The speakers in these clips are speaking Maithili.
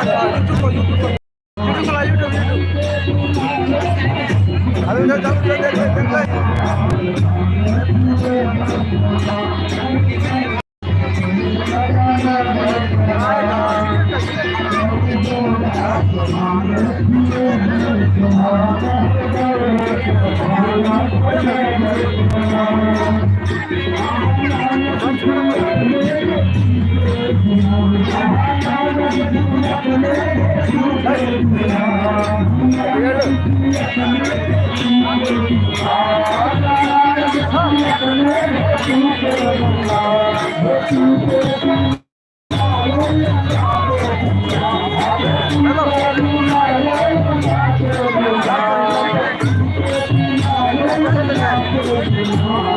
यूट्यूब पर, यूट्यूब पर, यूट्यूब चला, यूट्यूब, यूट्यूब। अरे उधर चल, उधर देख ले, देख ले।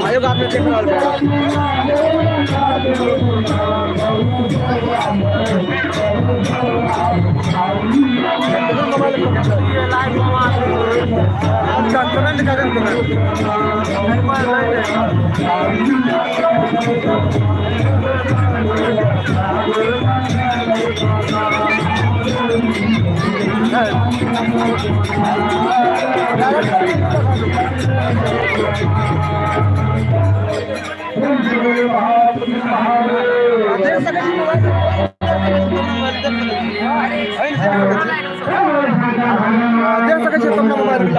आयोग आपने देख रहल बा। अच्छा, कमेंट करें, कमेंट। देख सकै छी मोबाइल, देख सकै छी अपना मोबाइल में।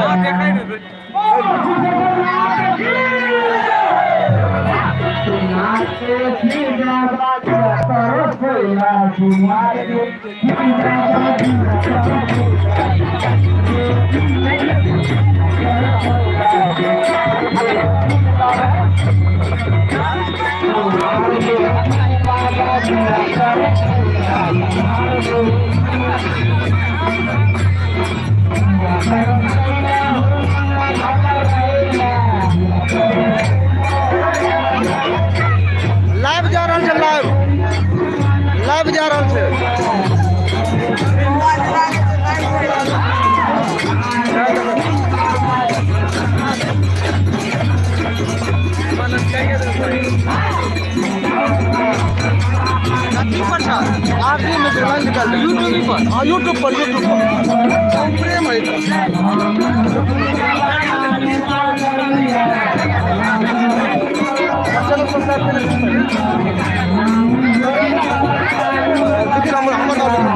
लाइव जा रहल छै, लाइव, लाइव जा रहल छै। कथी पर छ? आरती में लाइन निकाल। यूट्यूब पर? हाँ, यूट्यूब पर, यूट्यूब पर प्रेम है। चलो, सब्सक्राइब करें। देखिए, हमर हमर नाम लिखू।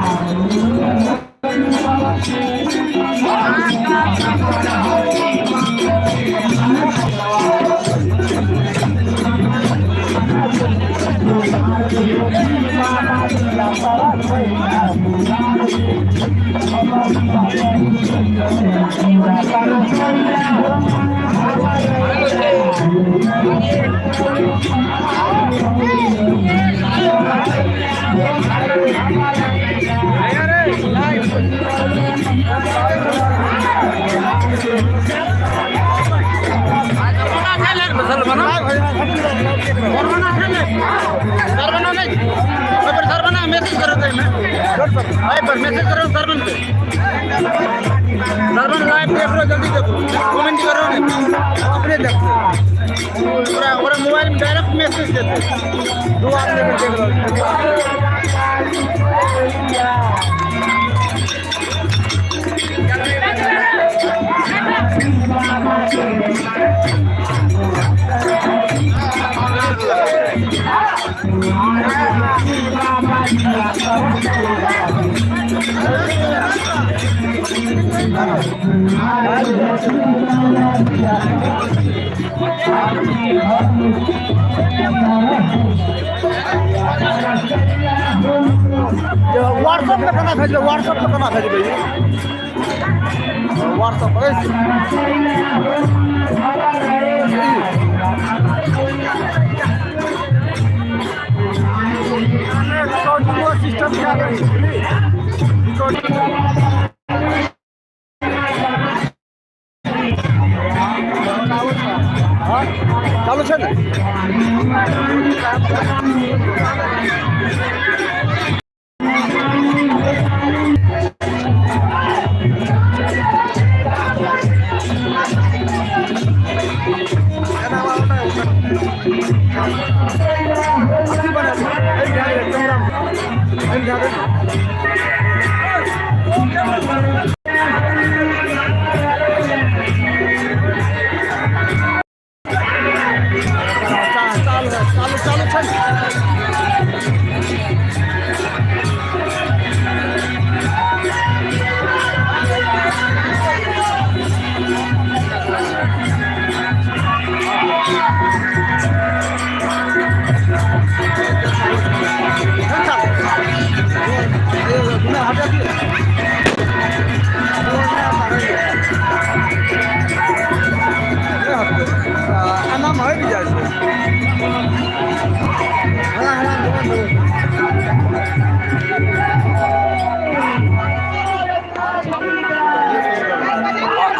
सरवना नहीं, पर सरवना मैसेज करो तो मैं भाई पर मैसेज करो सरवन पे। सरवन, लाइव देख लो, जल्दी देखो, कमेंट करो ने। अपने देखते पूरा और मोबाइल में डायरेक्ट मैसेज देते। दो आदमी के देख रहल छै। व्हाट्सएप में केना भेजबै? व्हाट्सएप में केना भेजबै? व्हाट्सएप पर रिकॉर्डिंग सिस्टम क्या करी? रिकॉर्डिंग। हाँ, चालू छै ने? अथी बना, एहिमे ध्यान दे, कैमरा में। एहिमे ध्यान दे।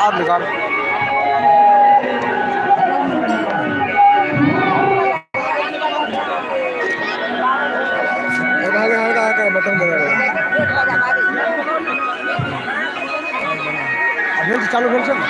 आब निकाल। हल्का हल्का हल्का बटन दबा। भेल छै, चालू भेल छै ने?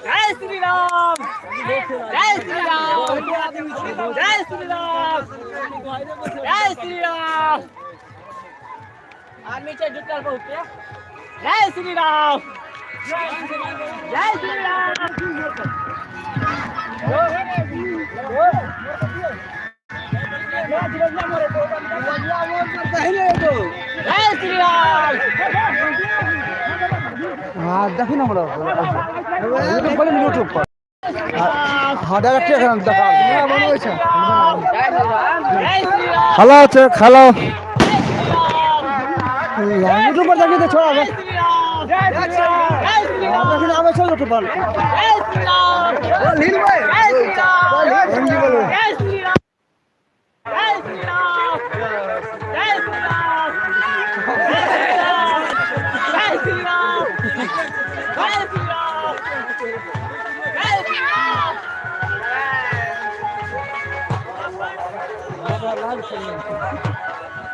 जय श्री राम, जय श्री राम, जय श्री राम, जय श्री राम। आदमी छै जुटल बहुत। जय श्री राम, जय श्री राम। जय श्री राम। हाँ, देखी ना, हमरा यूट्यूब पर, यूट्यूब पर। हाँ, डायरेक्ट एखन देखा। जय श्री राम। हेलो छै, हेलो, यूट्यूब पर देखी तऽ छोड़ा। जय श्री राम, जय श्री राम। देखी आबै छै यूट्यूब पर। जय श्री राम, जय श्री राम, जय श्री राम, जय श्री राम, जय श्री राम, जय श्री राम, जय श्री राम, जय श्री राम। जय श्री राम, जय श्री राम,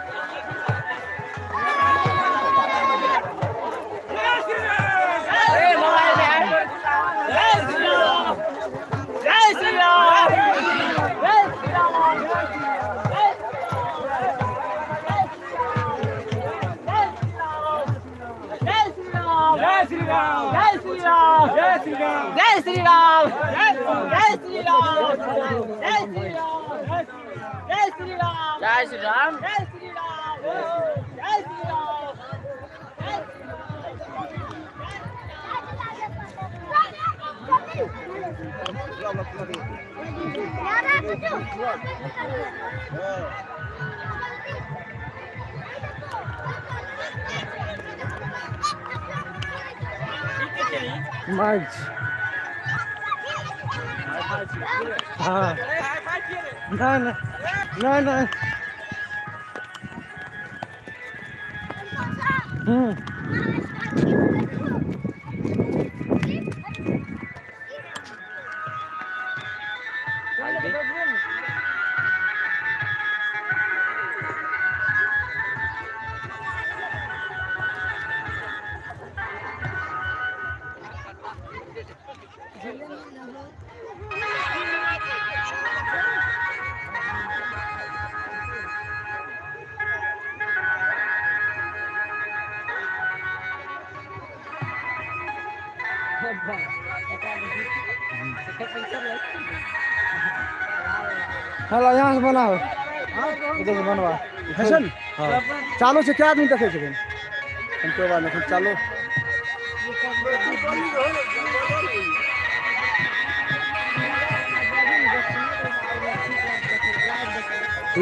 जय श्री राम, जय श्री राम, जय श्री राम, जय श्री राम, जय श्री राम, जय श्री राम, जय श्री राम, जय श्री राम, जय श्री राम, जय श्री राम, जय श्री राम, जय श्री राम, जय श्री माइक। हाँ, नहीं नहीं नहीं नहीं। हेलो, यहाँ से बनाओ, उधर से बनवा है। हाँ, चालू छै। क्या आदमी देखै छै? हम कोई बात नहीं, चालू।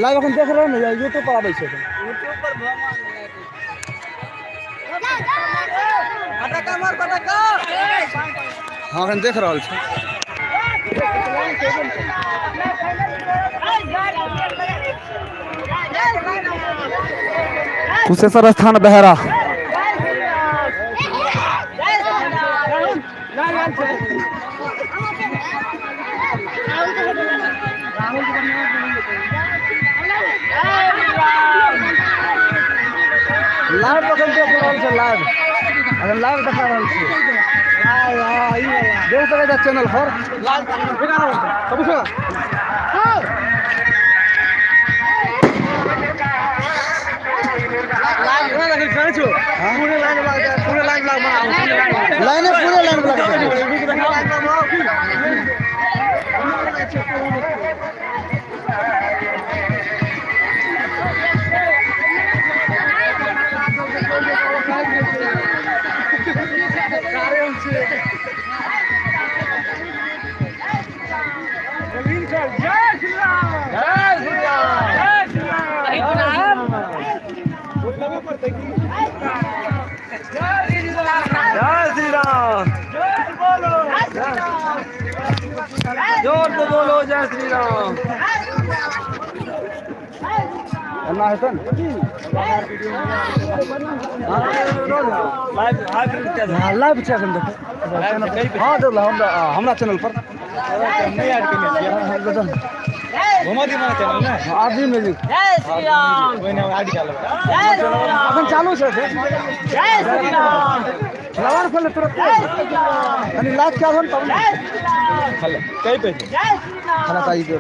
लाइव एखन देख रहल ने, यूट्यूब पर आबै छै एखन। पटाखा मार, पटाखा। हाँ, एखन देख रहल छै। कुशेश्वर स्थान, बहरा। जय श्री राम। लाइव एखन देख रहल छै, लाइव एखन लाइव देखा रहल छी। देख सकै छै चैनल पर। सब। लाइने, पूरे लाइन लगा। जय श्री राम, जोर से बोलो जय श्री राम। एना हेतै ने? हाँ, लाइव छै एखन, देखो। हाँ, देख हमरा हमरा चैनल पर। घुमा दी चैनल ने। आदमी में जी। जय श्री राम, जय श्री राम। एखन चालू छै। जय श्री राम। लावा खोल तुरंत अनि लाइक क्या हो तब कई पे खाना चाहिए दे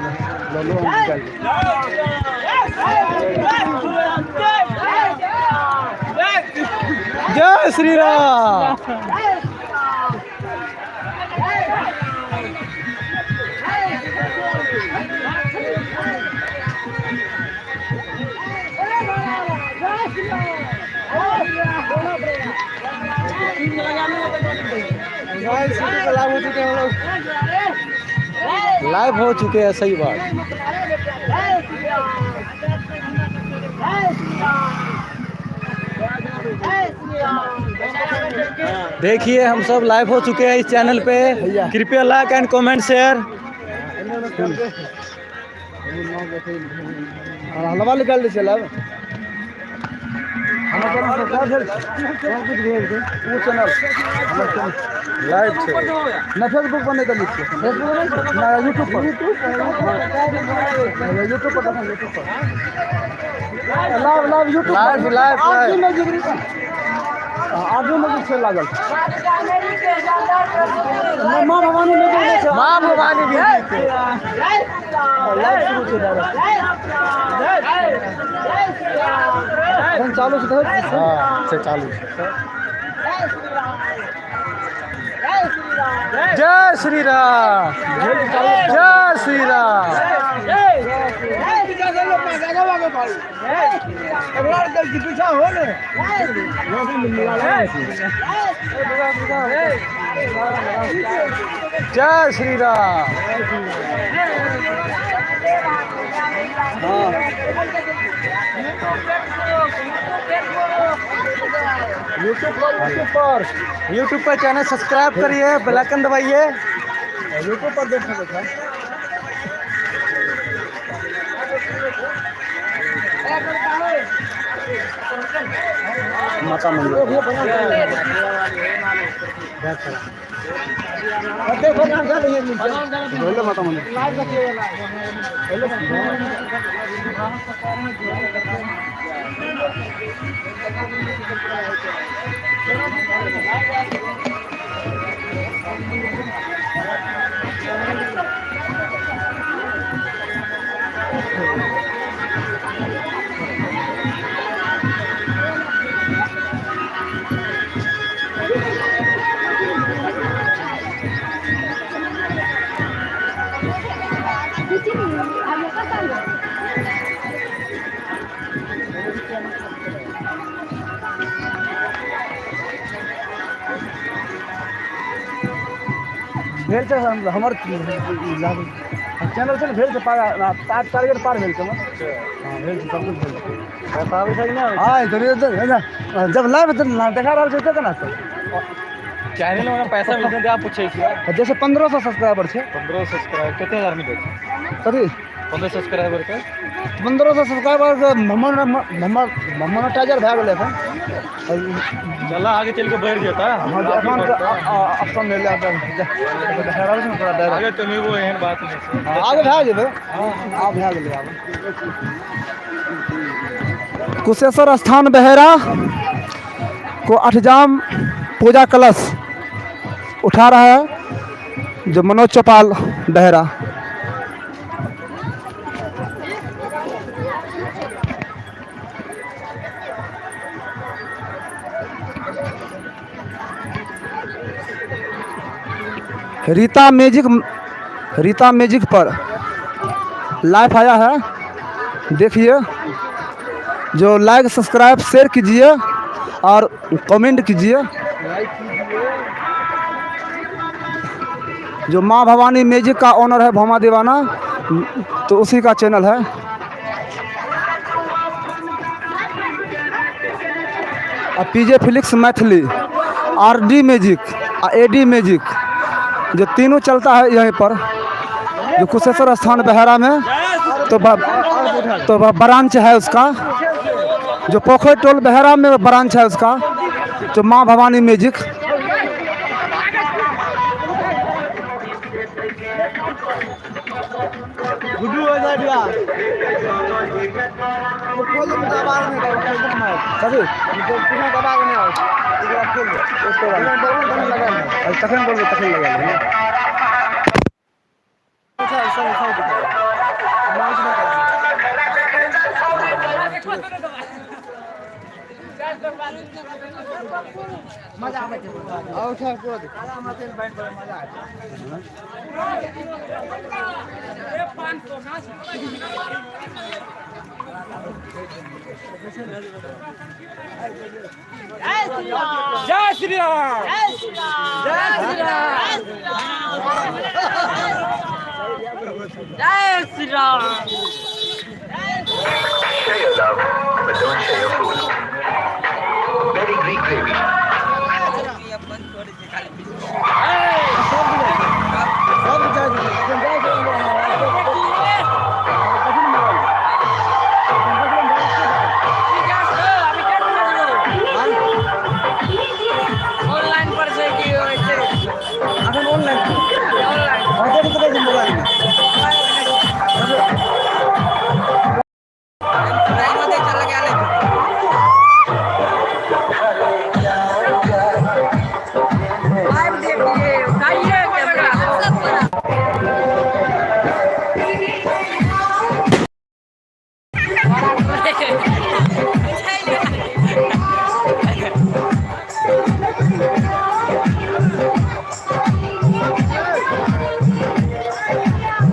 लो लो हम निकाल जय श्री राम। लाइव हो चुके हैं हम लोग, लाइव हो चुके हैं, सही बात। देखिए हम सब लाइव हो चुके हैं इस चैनल पे, कृपया लाइक एंड कमेंट शेयर। हलवा निकाल दे लाइव। हमर चैनल सब्सक्राइब भेल सब कुछ भेल छै ओ चैनल हमर चैनल लाइव छै ना फेसबुक पर नहीं देली छियै, फेसबुक ना यूट्यूब पर, यूट्यूब पर देखो, यूट्यूब पर live live YouTube live, live, RG music RG music से लागल माँ भवानी म्यूजिक छै, माँ भवानी म्यूजिक लाइव शुरू छै डायरेक्ट। एखन चालू छै। हाँ से चालू छै। जय श्री राम, जय श्री राम। जय श्री राम। यूट्यूब पर यूट्यूब पर चैनल सब्सक्राइब करिए, बेल आइकन दबाइए। यूट्यूब पर देख सकै छै। माता मंदिर बोलो माता मंदिर। भेल छै हमर चैनल छै ने, भेल छै टारगेट पार भेल छै हमर। हाँ भेल छै, सब कुछ भेल छै। पैसा आबै छै कि ना? हाँ जब लाइव देखा रहल छै केना सर चैनल में पैसा मिलते हैं, आप पूछे छियै। जैसे 1500 सब्सक्राइबर छै। 1500 सब्सक्राइबर कते हजार मिलै छै? कथी 1500 सब्सक्राइबर के 1500 सब्सक्राइबर मोनेटाइजर भए गेलै एखन। चला आगे चल के बढ़ जेता। हाँ, एखन ऑप्शन मिल देखा रहल छै ने पूरा डायरेक्ट। आगे कमेबो, एहन बात नहि छै। हाँ, आगे भए जेबै, आब भए गेलै। आब कुशेश्वर स्थान बहेरा को अठजाम पूजा कलश उठा रहा है जो मनोज चौपाल बहेरा। रीता म्यूजिक, रीता म्यूजिक पर लाइव आया है, देखिए। जो लाइक सब्सक्राइब शेयर कीजिए और कमेंट कीजिए। जो माँ भवानी म्यूजिक का ओनर है भोमा दीवाना, तो उसी का चैनल है। और PJ Felix Maithili, R D music और ए डी म्यूजिक, जो तीनों चलता है यहीं पर, जो कुशेश्वर स्थान बहेरा में तो ब्रांच है उसका, जो पोखर टोल बहेरा में ब्रांच है उसका, जो माँ भवानी म्यूजिक। गुड्डू हो जाए। कथी तखन बोलबै तखन लगा लेबै। जय श्री राम, जय श्री राम, जय Shri Ram. Share your love, but don't share your food. Pedigree gravy. Online पर छै कि वैसे? अखन ऑनलाइन। ऑनलाइन। हँ, देख सकै छी मोबाइलमे। लाइन में चल गया। लाइव देखिए, उठाइए कैमरा।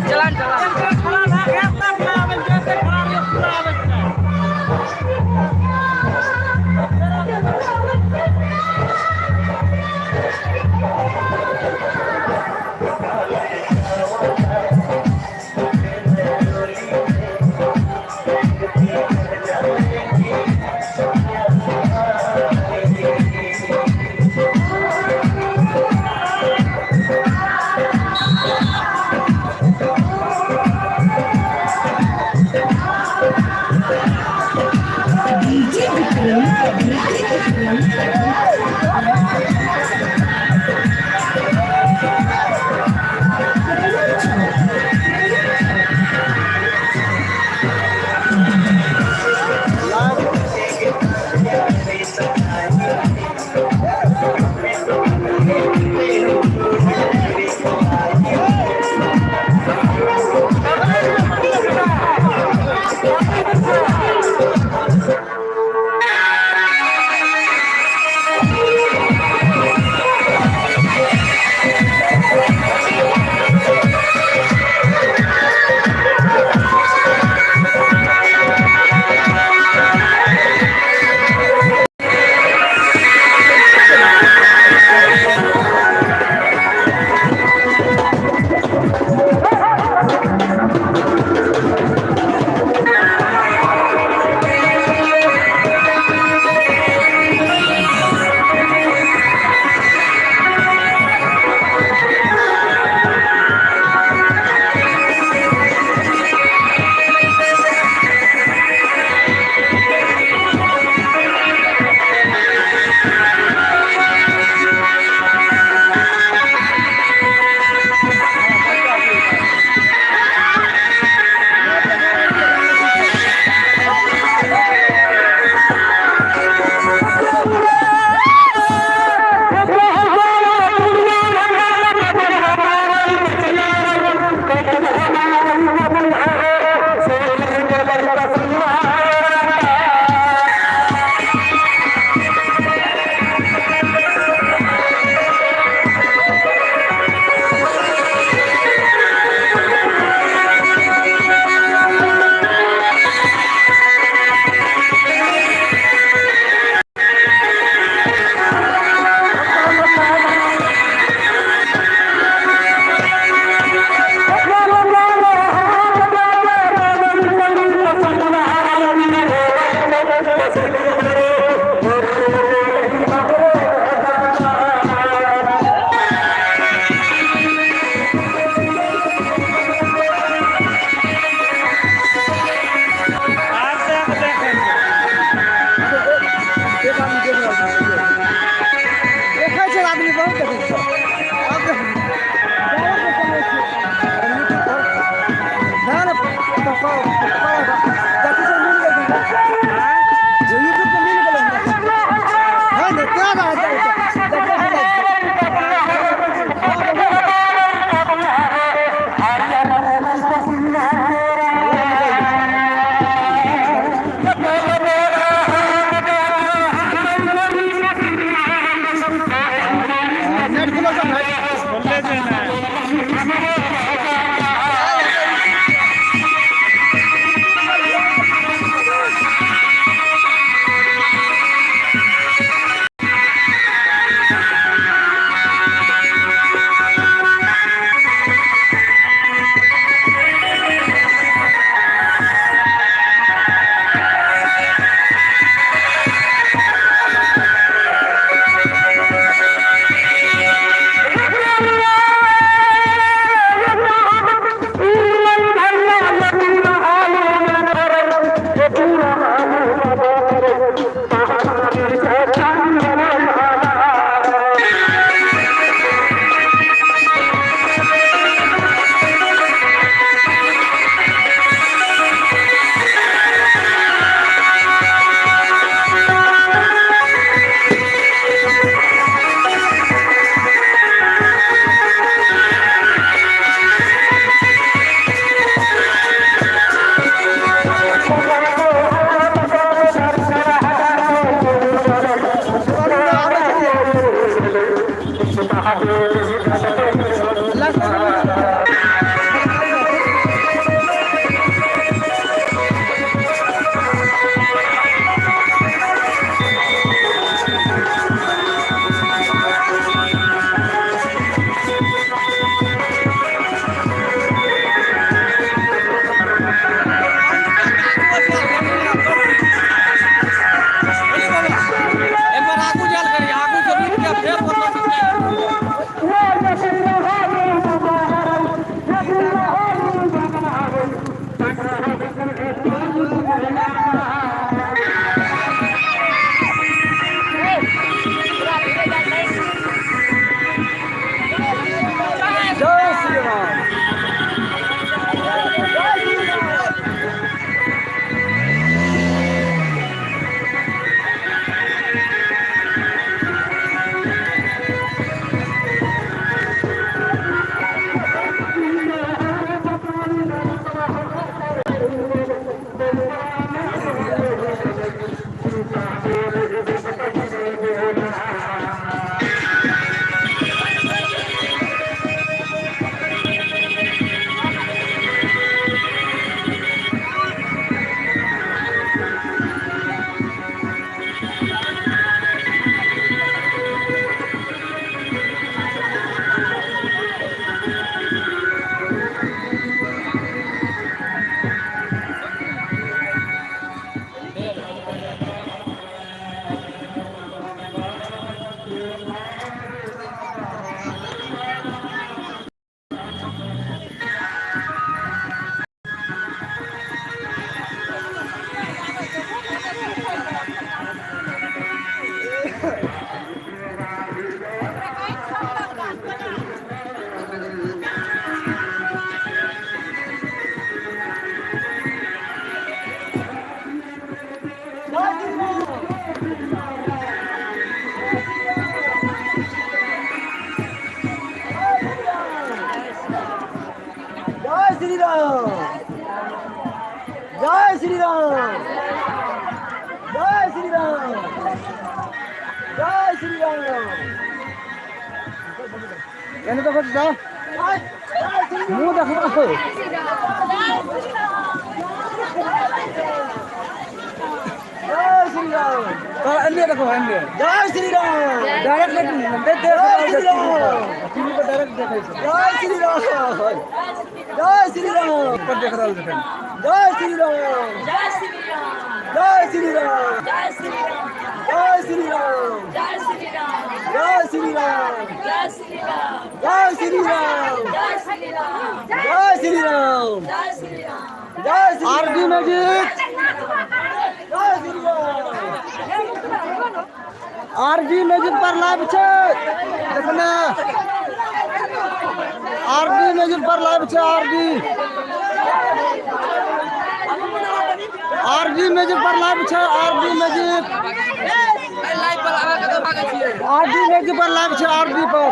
चलान चलान। एक आदमी देख रहल छै, देखै छै आदमी, बहुत देखै छै। आब देखै यूट्यूब पर ना ना, चाची सब मिल गेल, जे यूट्यूब पर मिल गेलै। एक बार आगू जाल करी, आगू से रुक के फेर वापस। जय श्री राम। जय श्री राम, जय श्री राम, जय श्री राम, जय श्री राम। एने देखो जा, मुंह देखो। जय श्री राम। तो एने देखो, एने। जय श्री राम। डायरेक्ट देख, जय श्री राम। टीवी पर डायरेक्ट देखै छै। जय श्री राम, जय श्री राम। पर देख रहल छै। जय श्री राम, जय श्री राम, जय श्री राम, जय श्री राम, जय श्री राम, जय श्री राम, जय श्री राम, जय श्री राम, जय श्री राम, जय श्री राम, जय श्री राम, जय श्री राम। जय श्री आरडी मैजिक, जय श्री राम। आरडी मैजिक पर लाइव छै देखने। आरडी मैजिक पर लाइव छै। आरडी, आरडी मैजिक पर लाइव छै। RD magic. लाइव पर आबऽ, कतऽ भागै छियै? आरडी म्यूजिक पर लाइव छै आरडी पर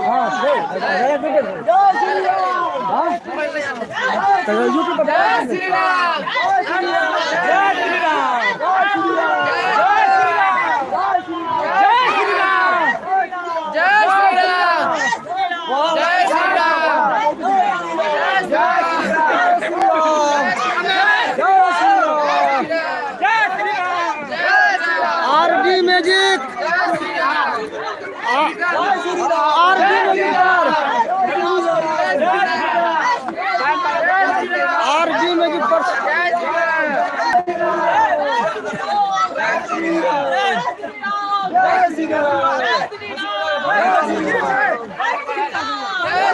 हाँ छै हाँ तऽ यूट्यूब पर जय श्री राम जय श्री राम जय श्री राम जय श्री राम जय श्री राम जय श्री राम जय श्री राम जय श्री राम जय Shri Ram RD music RD music पर आरडी म्यूजिक पर जय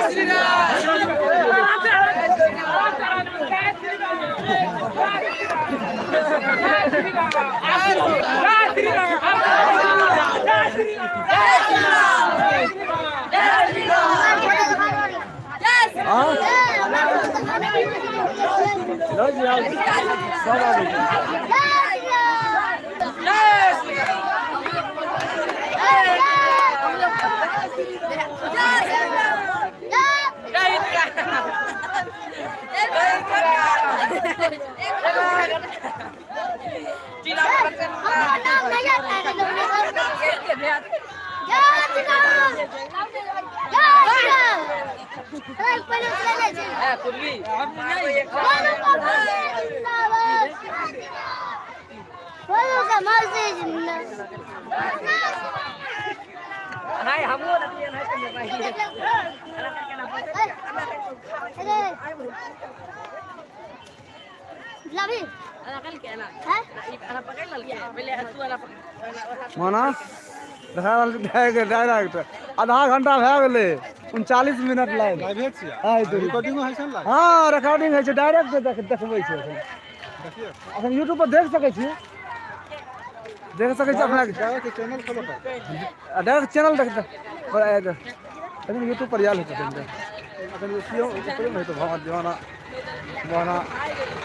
श्री राम लाभी हैं माना देखा रहल छी भए गेल डायरेक्ट आधा घंटा भए गेलै 39 मिनट लाइव लाइवे छियै आइ तोरी। रिकॉर्डिंगो होइ छै ने लाइव हँ रिकॉर्डिंग होइ छै डायरेक्ट देखबै छै एखन देखियौ एखन यूट्यूब पर देख सकै छी देख सकै छी अपना डायरेक्ट चैनल खोलो पर डायरेक्ट चैनल देख पर आयल एखन यूट्यूब पर आयल हेतै एखन यूट्यूब हेतै भगवान दीवाना दीवाना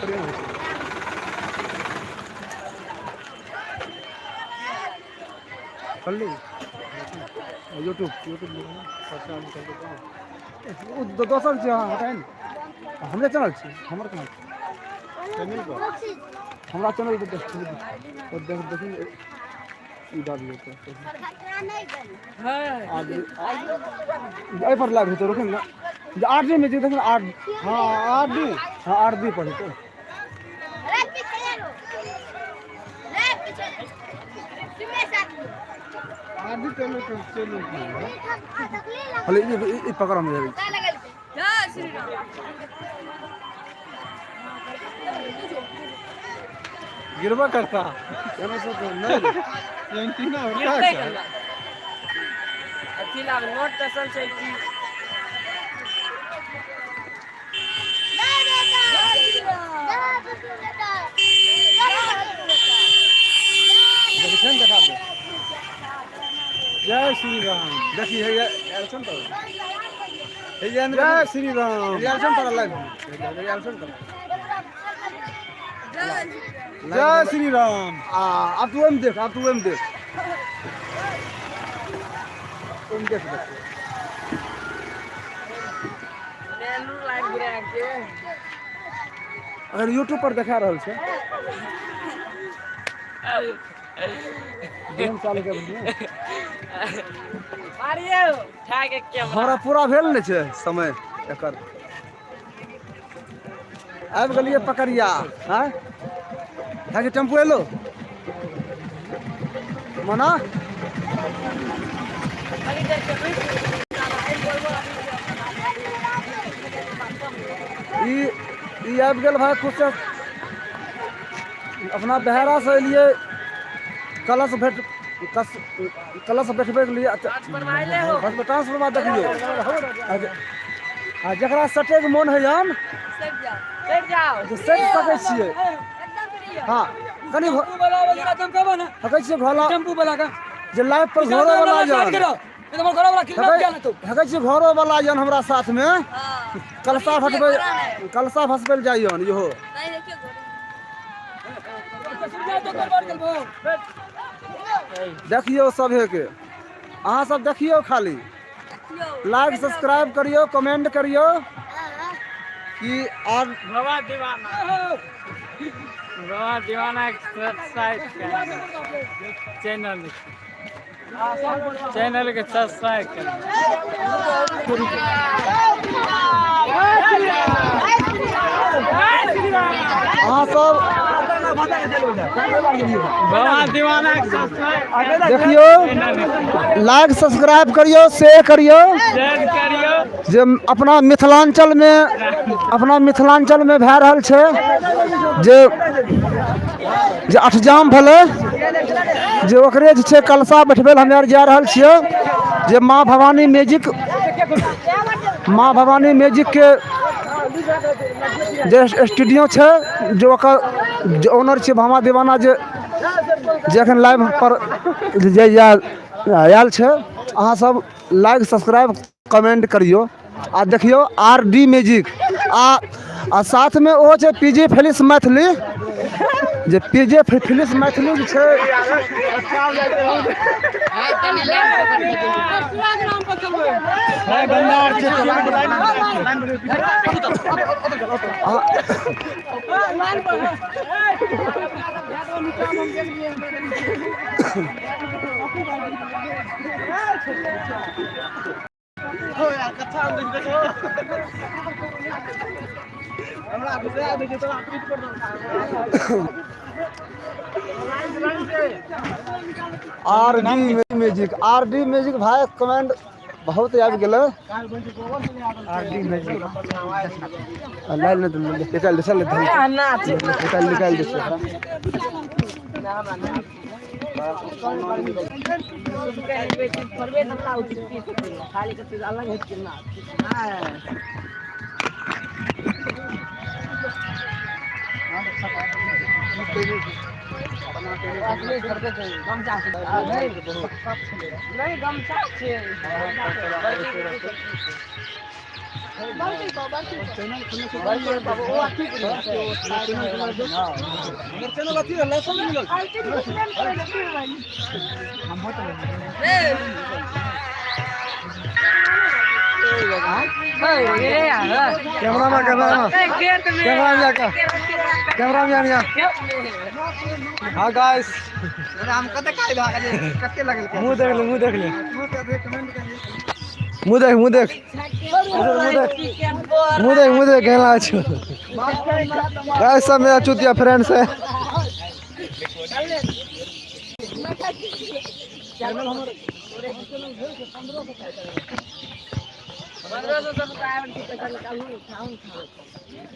प्रेम हेतै खोलली यूट्यूब यूट्यूब ओ दोसर छै हँ हटाइ ने हमरे चैनल छै हमर चैनल छै चैनल पर हमरा चैनल पर देख ओ देख देखी ई बात हेतै एहि पर लाइव हेतै रुकू ने जे आर डी मे जे देखियौ आर हँ आर डी हँ आर डी पर हेतै आर डी चैनल पर चैनल हले ई ई पकड़ हम जाइ छी जय श्री राम गिरबा करता केना से तो नहीं एंटीना होता है क्या? अथी लाग नोट कसल छै की देखै ने देखा दे जय श्री राम देखी हे आयल छन तो हे जे जय श्री राम आयल छन तोरा लाइव आयल छन तोरा जय श्री राम आ अब तू ओहिमे देख अब तू ओहिमे देख ओहिमे देख देख लाइव गिरा के अगर यूट्यूब पर देखा रहल छै गेम चालू कर दियौ मारियो ठा के कैमरा हमरा पूरा भेल नहि छै समय एकर आबि गेलियै पकड़िया आँय है टेम्पू एलो मना ई ई आबि गेल भाय खुद से अपना बहरा से एलियै कलश भेट कस कलश बैठबैके लिए ट्रांसफर देखियौ आ जकरा सटैके मोन होइए बैठ जाओ जे सटि सकै छियै हँ कनि हकै छियै घोला टेम्पू वाला का जे लाइव पर घरो वाला साइड जन करो ये तो घरो वाला कितना क्या ना तो हकै छियै घरो वाला जन हमरा साथमे कलशा फटबै कलशा फसबै लए जाइयन इहो सुन जा तो करबार चलबो देखियौ सभे के अहाँ सब देखियौ खाली लाइक सब्सक्राइब करियौ कमेंट करियौ कि आर बाबा दीवाना बाबा दीवाना सब्सक्राइब चैनल चैनल के सब्सक्राइब कर। अहाँ सब बाबा दीवाना के सब्सक्राइब देखियौ लाइक सब्सक्राइब करियौ शेयर करियौ शेयर करियौ जे अपना मिथिलांचलमे भए रहल छै जे जे अठजाम भेलै जे ओकरे जे छै कलशा बैठबै लए हमे आर जा रहल छियै जे माँ भवानी म्यूजिक माँ भवानी म्यूजिकके जे स्टूडियो छै जे ओकर जे ओनर छै भामा दीवाना जे जे एखन लाइव पर जे आयल छै। अहाँ सब लाइक सब्सक्राइब कमेंट करियौ आ देखियौ आर डी म्यूजिक आ साथमे ओहो छै पी जे फिलिस मैथिली जे पी जे फिलिस मैथिली जे छै। R D music, R D music भाई, कमेंट बहुत आबि गेलै। आर डी म्यूजिक लाइन निकालि दे, चल निकालि निकालि दे। कैमरा में, कैमरा में, कैमरा में आका, कैमरा में आनिया। हाँ गाइस, मुंह देख ले, मुंह देख ले, मुंह देख, मुंह देख, मुंह देख, मुंह देख, मुंह देख। कहना अच्छा गाइस, सब मेरा चुतिया फ्रेंड्स है।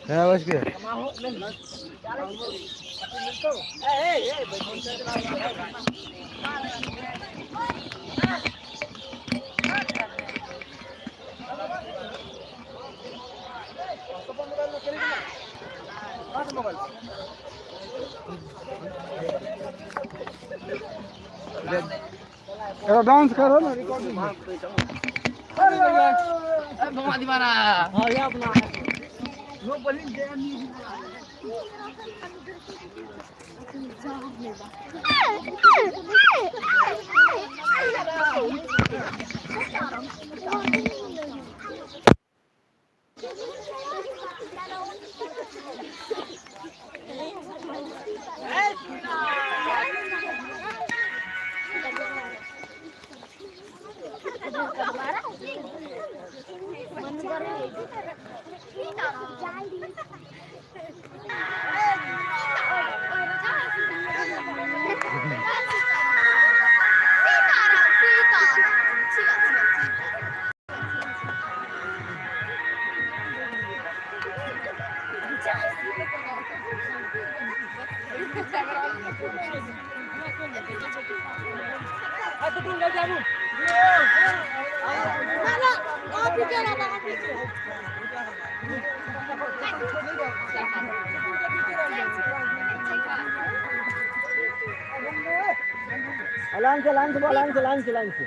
है बस के। डांस करो ना रिकॉर्डिंग। दीवाना। सीताराम सीताराम, ठीक আছে। लाइन से, लाइन से, लाइन से, लाइन से, लाइन से।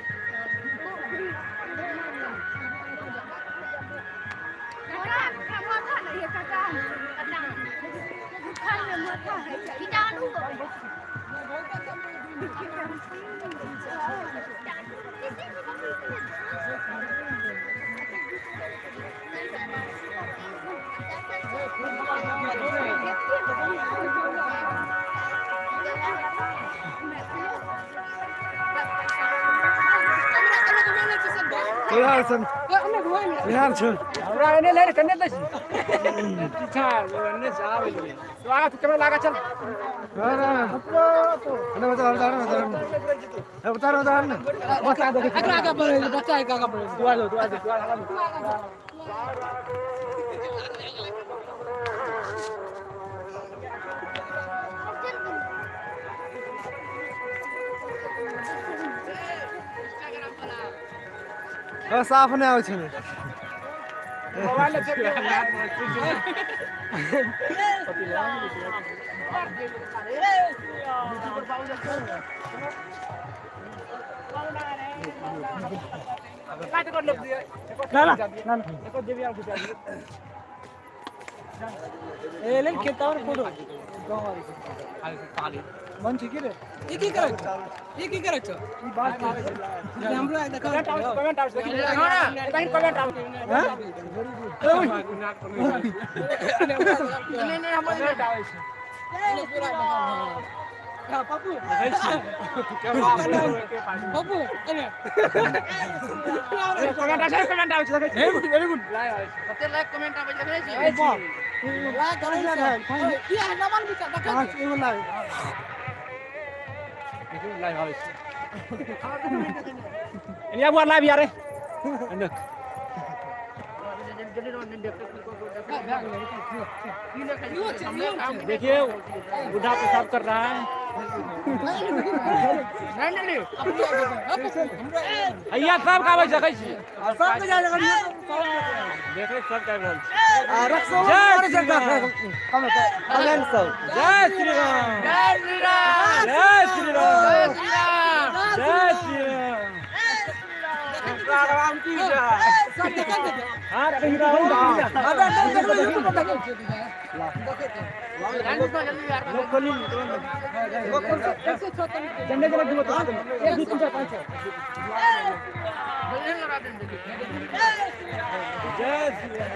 बिहार छै। हमरा एने ले कन्ने दै छी पीछा एने से आबै तो आगा तू कैमरा लागा चल। एकरा आगा बढ़े, बच्चा के आगा बढ़े। दुआ दो, दुआ दो, दुआ दो। साफ नहि आबै छै। मोबाइल चेक ना ना ना ना ए ले खेत और फोटो मन ठीक रे। ई की करै छौ? ई की करै छौ? ई बात हमरा देखा। कमेंट आउट देखी, कमेंट आउट। हैं? नहीं नहीं, हम कमेंट आवे छै। हां पप्पू, पप्पू एने कमेंट आवे, कमेंट आवे छै, देखै छी। वेरी गुड, वेरी गुड। लाइव आवे छै। कते लाइक कमेंट आबै छै देखै छी? लाइक करै छै की नमन विचार देखै। पाँच एगो लाइव देखियौ, लाइव आवे छै। एनिया बुआ लाइव यारे। देखिए, बुढ़ा पेशाब कर रहा है भैया। सब आबै छै, देखै छी। सबके जाय लगल। देखै, सब आबि रहल छै। आ रक्सौल जय श्री राम। कमेंट सब। जय श्री राम, जय श्री राम, जय श्री राम, जय श्री राम, जय श्री राम। राम की जय। सब देखै छै। हाँ, रख। अबे देखलो, यूट्यूब पर देखै छै। झंडे के लग 1 2 3 4 5 6। जय श्री राम।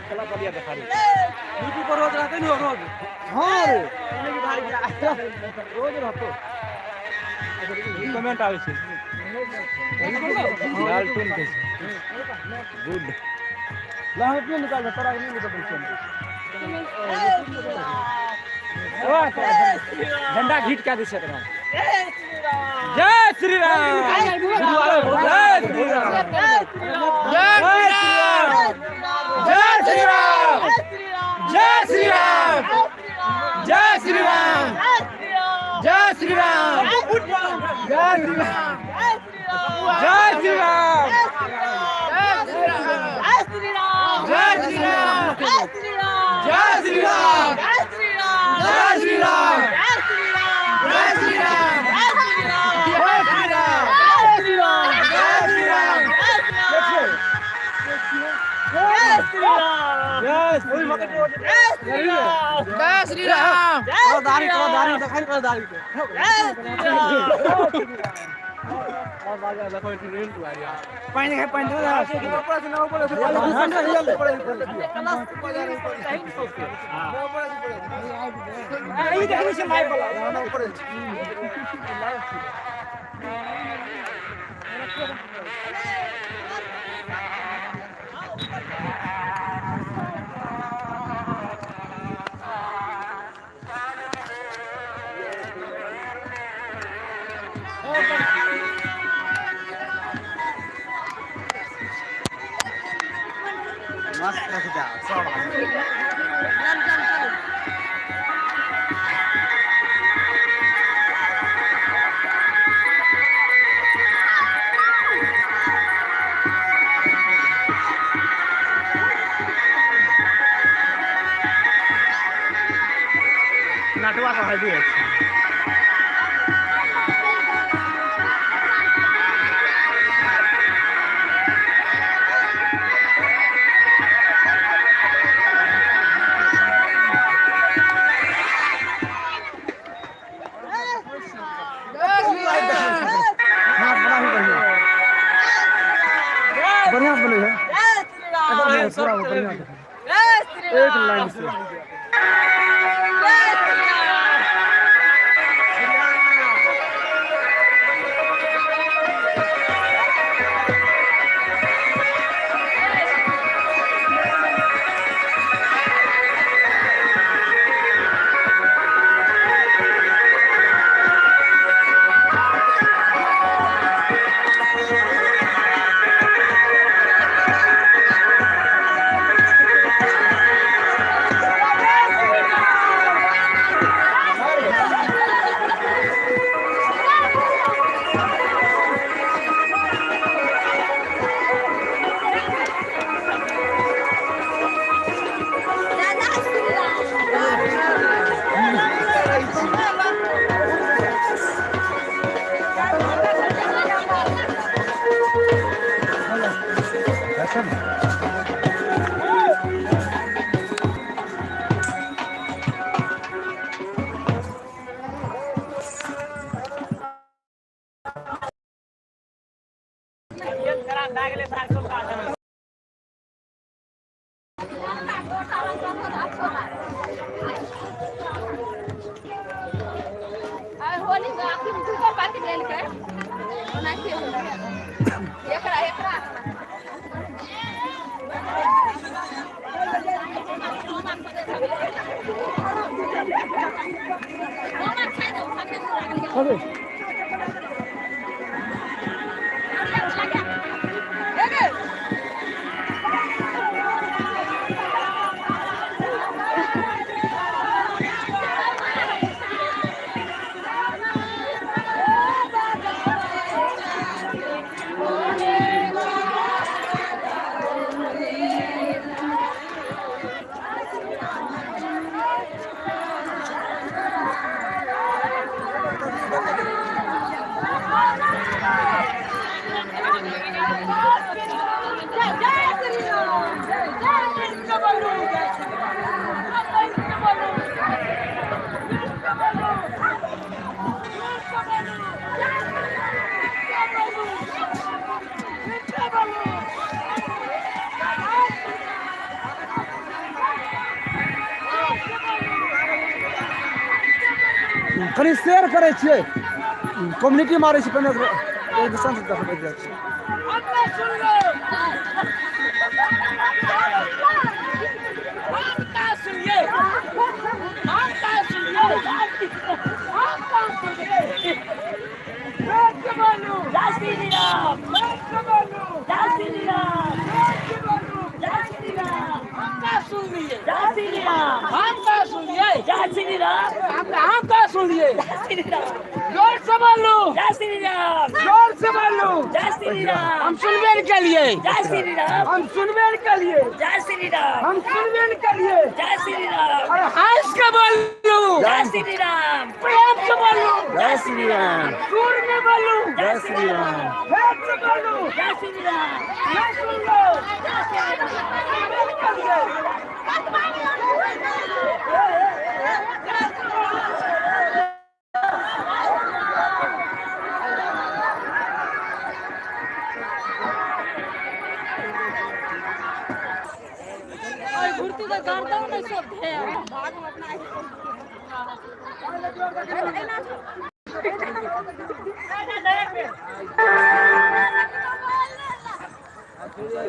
कला दिखा रही यूट्यूब पर रोज रहते नहीं, रोज। हाँ रे। रोज रहतो। कमेंट आबै छै लाल टून के छै। गुड। ला, हम अपने निकाल दे, तोरा नहीं निकाल दे। झंडा घीट के दै छै तोरा। जय श्री राम, जय श्री राम, जय श्री राम, जय श्री राम, जय श्री राम, जय श्री राम, जय श्री राम, जय श्री राम। जय श्री राम, जय श्री राम, जय श्री राम, जय श्री राम, जय श्री राम, जय श्री राम, जय श्री राम, जय श्री राम, जय श्री राम। जय श्री राम। दाढ़ी करो, दाढ़ी देखाई, करो दाढ़ी के। पानी है, पानी दे। ऊपर से ना, ऊपर से ई देखै छै लाइव वाला। ऊपर। मस्त रखता सब। नाटवा का हल्दी है। हाँ, बड़ा ही बढ़िया, बढ़िया से बने है पूरा, बढ़िया एक लाइन से। कनि शेयर करै छियै, कम्युनिटी मारै छी पहिने, एक दिसन से देखबै जाइ छी। हम सुनबे नहीं करिए, हम सुनबे नहीं करिए, हम सुनबे नहीं करिए। अरे हंस के बोलू, प्रेम से बोलू, सुर में बोलू, फेर से बोलू, मैं सुन लो।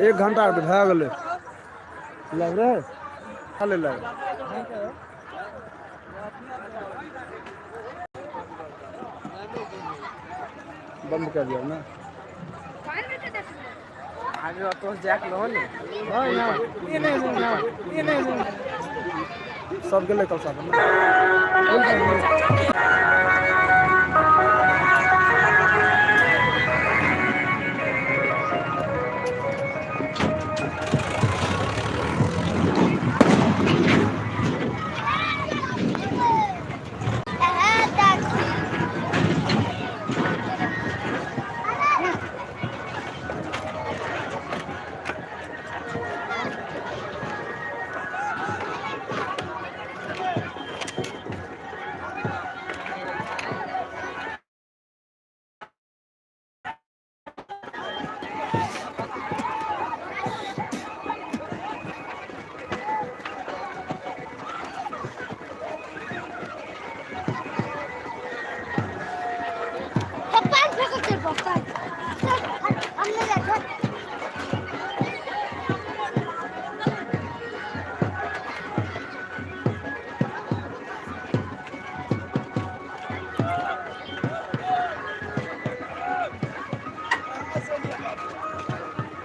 एक घंटा भए गेलै लग रहे खाली लग। बंद कर दिया ना। सब गेलै कल साहब।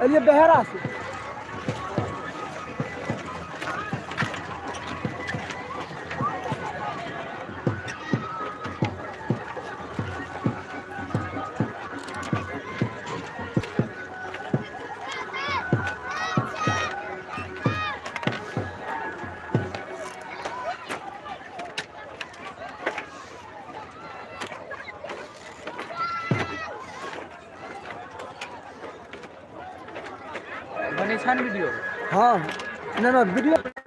ये बहरा से वीडियो। हाँ, नहीं ना वीडियो।